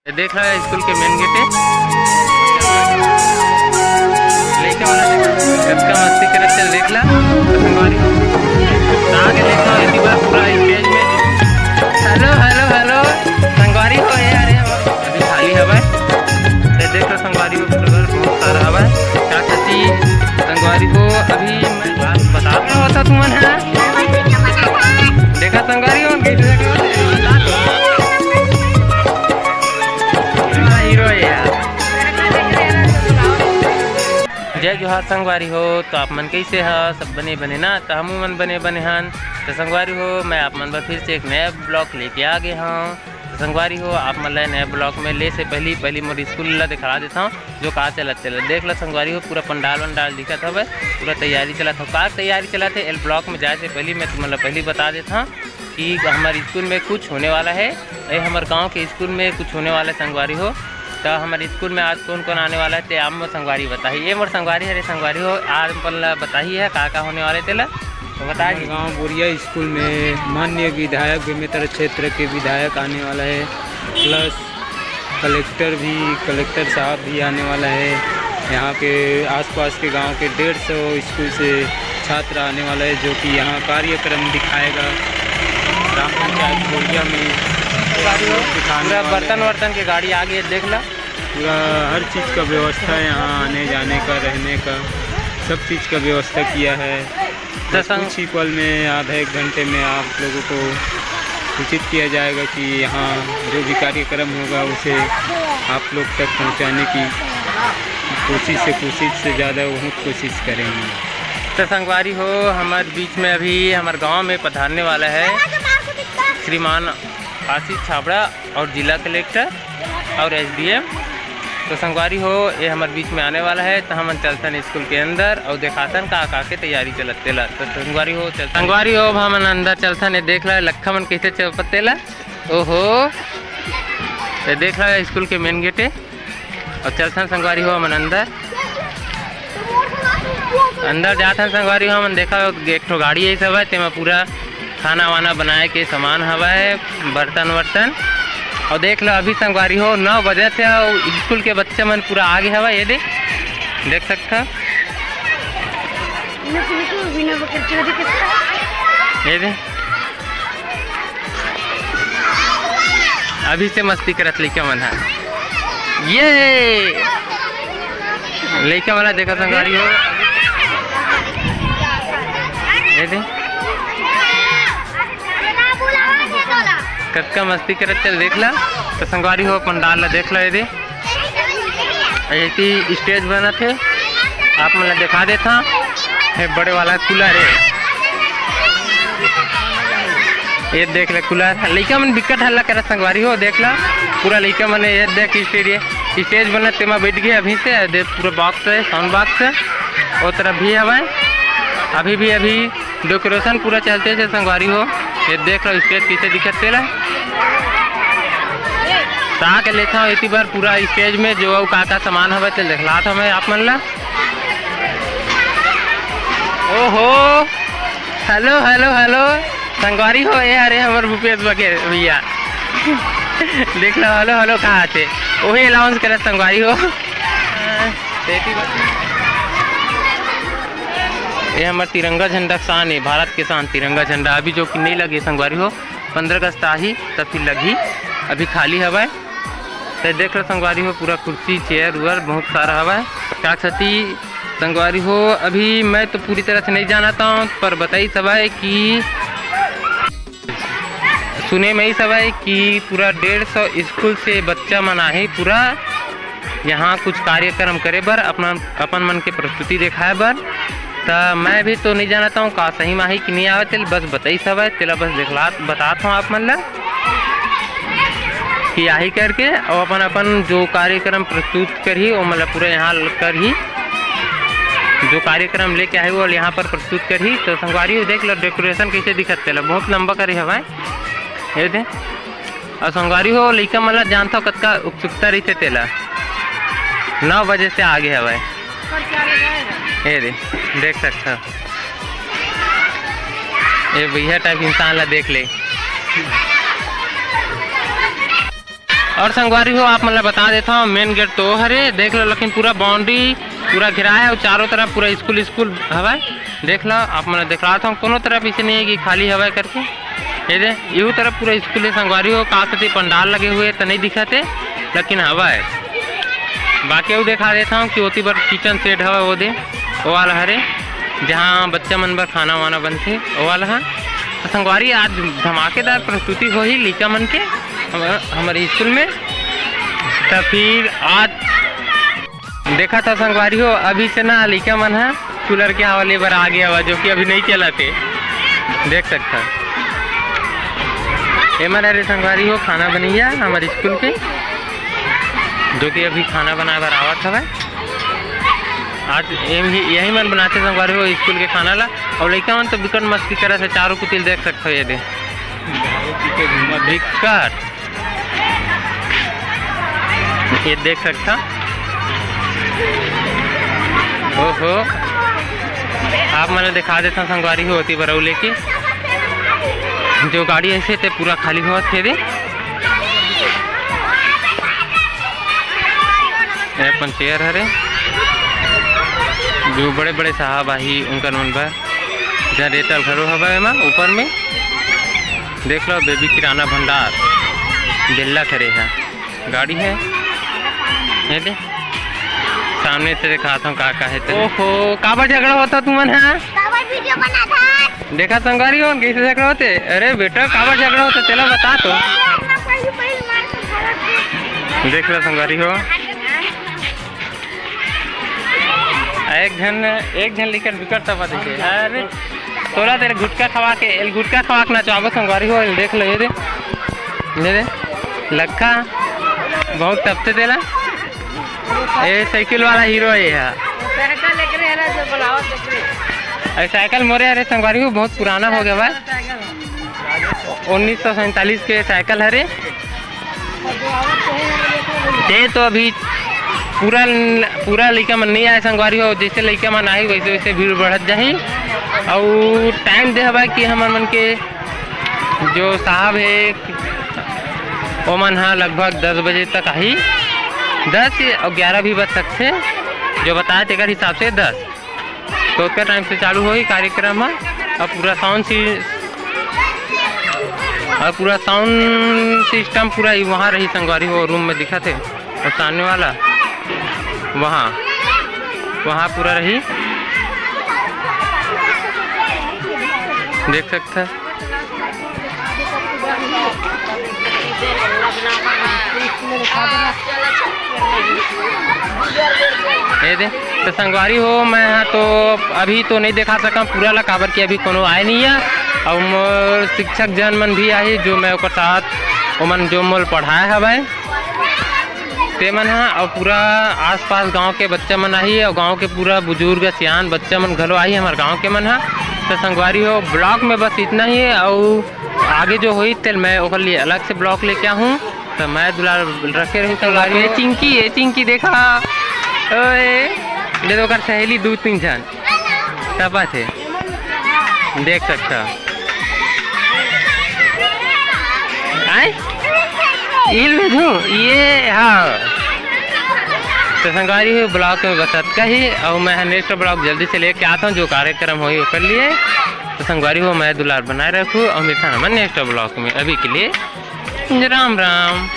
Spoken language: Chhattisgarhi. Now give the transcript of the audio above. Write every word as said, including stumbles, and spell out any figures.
ये देख ला, स्कूल के मेन गेट है। लइका वाला देख, कतका मस्ती करत चल, देख ला। तो संगवारी हो, आगे देख ला, इतनी बार पूरा स्टेज में। Hello, hello, hello. संगवारी हो, ये अरे, अभी खाली हवय। ये देख ला संगवारी हो, पूरा घर बहुत सारा हवय। का कथी संगवारी हो, अभी मैं बात बता रहा होता तुमन है। देखा संगवारी हो, कैसे देखा? हीरो है यार। जय जोहार संगवारी हो, तो आप मन कैसे ह? सब बने बने ना? तो हमू मन बने बने हन। तो संगवारी हो, मैं आप मन बर फिर से एक नया ब्लॉग लेके आ गए हूँ। तो संगवारी हो, आप मन ला नया ब्लॉग में ले से पहली पहली मोर स्कूल ला दिखा देता हूँ, जो का चलत चलत। देख ला संगवारी हो, पूरा पंडाल वंडाल दिखत हवय, पूरा तैयारी चलत हव। का तैयारी चलत है, एल ब्लॉग में जाए से पहली मैं तुमन ला पहली बता देता हूँ कि हमारे स्कूल में कुछ होने वाला है। ये हमारे गांव के स्कूल में कुछ होने वाला है संगवारी हो। तो हमारे स्कूल में आज कौन कौन आने वाला है, ते आप मोर संगवारी बताही। ये मोर संगवारी, अरे संगवारी हो, आज अपन ला बताही है का का होने वाले तेला, तो बता हमारे जी। गांव बोरिया स्कूल में माननीय विधायक बेमेतरा क्षेत्र के विधायक आने वाला है, प्लस कलेक्टर भी, कलेक्टर साहब भी आने वाला है। यहाँ के आसपास के गांव के डेढ़ सौ स्कूल से छात्र आने वाला है, जो कि यहाँ कार्यक्रम दिखाएगा ग्राम पंचायत बोरिया में। दिखाने पूरा वाले बर्तन हैं। वर्तन के गाड़ी आ गई है, देख ला। पूरा हर चीज़ का व्यवस्था, यहाँ आने जाने का, रहने का, सब चीज़ का व्यवस्था किया है। तो बस संग- कुछ ही पल में, आधा एक घंटे में आप लोगों को सूचित किया जाएगा कि यहाँ जो भी कार्यक्रम होगा, उसे आप लोग तक पहुँचाने की कोशिश से, कोशिश से ज़्यादा बहुत कोशिश करेंगे। तो संगवारी हो, हमारे बीच में अभी हमारे गांव में पधारने वाला है श्रीमान आशीष छाबड़ा और जिला कलेक्टर और एसडीएम। तो संगवारी हो, ये हमारे बीच में आने वाला है, तो हमन चलथन स्कूल के अंदर और देखाथन का का के तैयारी चलत तेला। तो संगवारी हो, चल, संगवारी हो, अब हमन अंदर चलथन। ये देख ला, लखा मन कैसे चपत तेला। ओहो, ये देख ला, स्कूल के मेन गेट है। और चलथन संगवारी हो हमन अंदर, अंदर जाथन संगवारी हो हमन। देखा, एक ठो गाड़ी है सब है, तेमा पूरा खाना वाना बनाए के सामान हवय, बर्तन वर्तन। और देख लो अभी संगवारी हो, नौ बजे से और स्कूल के बच्चे मन पूरा आगे हवय। ये दे, देख सकता, ये दे। अभी से मस्ती करत लइका मन ह। ये लइका मन ला देखा संगवारी हो, ये दे। कतका मस्ती करत चल देख ला। तो संगवारी हो, पंडाल ला देख ला, ये दे। ऐसी स्टेज बनत हे, आप मन ला दिखा देता। हे बड़े वाला कूलर हे, ये देख ले कूलर। लइका मन बिकट हल्ला करत संगवारी हो, देख ला पूरा लइका मन। ये देख स्टेज, ये स्टेज बनत, तेमा बैठ गए अभी से। देख पूरा बॉक्स है, साउंड बॉक्स है, वो तरफ भी हवय। अभी भी अभी डेकोरेशन पूरा चलते से संगवारी हो। ये देख लो स्टेज कैसे दिखत तेला। ता के लेता हूँ इतनी बार पूरा स्टेज में जो अउ का का सामान हवे तेल दिखलात हवे आप मन ला। ओहो, हेलो हेलो हेलो संगवारी हो, ये हरे हमर भूपेश बघेल भैया। देख लो हेलो हेलो कहाँ थे, वही अनाउंस करत संगवारी हो। ये हमर तिरंगा झंडा के शान है, भारत के शान तिरंगा झंडा। अभी जो कि नहीं लगे संगवारी हो, पंद्रह अगस्त आही तब फिर लगही, अभी खाली हवय। तो देख लो संगवारी हो, पूरा कुर्सी चेयर उअर बहुत सारा हवय। का कथी संगवारी हो, अभी मैं तो पूरी तरह से नहीं जानता हूँ, पर बताई सब है कि सुने में ही सब है कि पूरा डेढ़ सौ स्कूल से बच्चा मन आहे पूरा यहाँ कुछ कार्यक्रम करे बर, अपना अपन मन के प्रस्तुति दिखाए बर। त मैं भी तो नहीं जानता हूँ का सही में आही कि नहीं आवे, तेल बस बताई सब है, तेला बस दिखला, बतात हूँ आप मन ला कि आही करके, और अपन अपन जो कार्यक्रम प्रस्तुत करही, वो मतलब पूरा यहाँ करही, जो कार्यक्रम लेके आही वो यहाँ पर प्रस्तुत करही। तो संगवारी हो देख लो डेकोरेशन कैसे दिखत तेला, बहुत लंबा करे हवय ये दे। और संगवारी हो लइका मन ला जानथव कतका उत्सुकता रहिथे तेला, नौ बजे से आगे हवय। ये दे, देख सकथव, ये भैया टाइप इंसान ला देख ले। और संगवारी हो, आप मन ला बता देथव, main gate तो हरे, देख लो, लेकिन पूरा boundary पूरा घेराय हे और चारों तरफ पूरा स्कूल, स्कूल हवय। देख लो, आप मन ला दिखलात हव, कोनो तरफ इसे नहीं है कि खाली हवय करके। ये दे, इहू तरफ पूरा स्कूल है संगवारी हो, का कथे पंडाल लगे हुए तो नहीं दिखत हे, लेकिन हवय। बाकी अउ दिखा देथव कि ओती बर kitchen shed हवय, वो दे, वो वाला हरे, जहाँ बच्चा मन बर खाना वाना बनथे, वो वाला ह। तो संगवारी, आज धमाकेदार प्रस्तुति होही लइका मन के हमर, हमर स्कूल में। तो फिर आज देखा था संगवारी हो, अभी से ना लइका मन ह कूलर के हवा ले बर आ गया हवा, जो कि अभी नहीं चलत हे, देख सकता। एमन हरे संगवारी हो खाना बनैया हमर स्कूल के, जो कि अभी खाना बनाए बर आवत हवय। आज एम ही, यही मन बनाथे संगवारी हो स्कूल के खाना ला। और लइका मन तो बिकट मस्ती करत हे चारों कुतिल, देख सकत हो ये दे। बिकट। ये देख सकता। ओहो। आप मन ला दिखा देता संगवारी हो ओती बर अउ लेके। जो गाड़ी ऐसे ते पूरा खाली होवत हे दे। ये अपन chair हरे, जो बड़े-बड़े साहब आही, उनकर मन बर generator घलो हवय एमा ऊपर में। देख लो, बेबी किराना भंडार, बेल्ला खड़े हे, गाड़ी हे, ये दे, सामने से दिखात हूँ का का हे तेरे। ओहो, काबर झगड़ा होता तुमन हा? काबर video बनात हस? देखा संगवारी हो, कैसे झगड़ा होते? अरे बेटा, काबर झगड़ा होते, तेला बता तो। ए, अपना पहिली, पहिली मार के भरत दे। देख लो संगवारी हो, एक झन, एक झन लेकर बिकट तपा देखे। अरे तोला तेरे गुटखा खवा के, एल गुटखा खवा के नचवाबो संगवारी हो, एल देख लो, ये दे, ये दे, लखा बहुत तपते तेला। ए साइकिल वाला हीरो है ये हा। साइकिल लेके रे, एला जो बुलावत देख रे। अरे साइकिल मोरे, अरे संगवारी हो, बहुत पुराना हो गया बा। साइकिल। उन्नीस सौ सैंतालीस के साइकिल हरे। ते तो अभी पूरा, पूरा लइका मन नहीं आए संगवारी हो, जैसे लइका मन आही वैसे वैसे भीड़ बढ़त जाही। अउ time दे हवा कि हमर मन के जो साहब हे, ओमन ह लगभग दस बजे तक आही, दस अउ ग्यारह भी बज सकथे, जो बताए तेकर हिसाब से दस। तो ओतका time से चालू होही कार्यक्रम ह। अउ पूरा sound सि-, अउ पूरा sound system पूरा ही वहाँ रही संगवारी हो, room में दिखत हे, अउ सामने वाला वहाँ, वहाँ पूरा रही, देख सकत ह। ए दे, तो संगवारी हो, मैं हा तो अभी तो नहीं दिखा सकंव पूरा ला, काबर कि अभी कोनो आए नहीं है। अउ मोर शिक्षक जन मन भी आही, जो मैं ओकर साथ, ओमन जो मोल पढ़ाए हवय, ते मन ह, अउ पूरा आसपास गांव के बच्चा मन आही, अउ गांव के पूरा बुजुर्ग, सियान बच्चा मन घलो आही, हमर गांव के मन ह। तो संगवारी हो, vlog में बस इतना ही, अउ आगे जो होही, तेल मैं ओकर लिए अलग से vlog लेके आहूँ। तो मैं दुलार रखे रहूँ संगवारी हो। ए चिंकी, ए चिंकी, देखा, ओए, दे दो ओकर सहेली दू तीन झन। तपत हे, देख सकत ह। आय? इल में धू, ये, हाँ। तो संगवारी हो, vlog में बस अतका ही, अउ मैं ह next vlog जल्दी से लेके आता हूँ, जो कार्यक्रम होही ओकर लिए। तो संगवारी हो, मैं दुलार बनाए रखू, अउ मिलथन हमन next vlog में। अभी के लिए राम राम।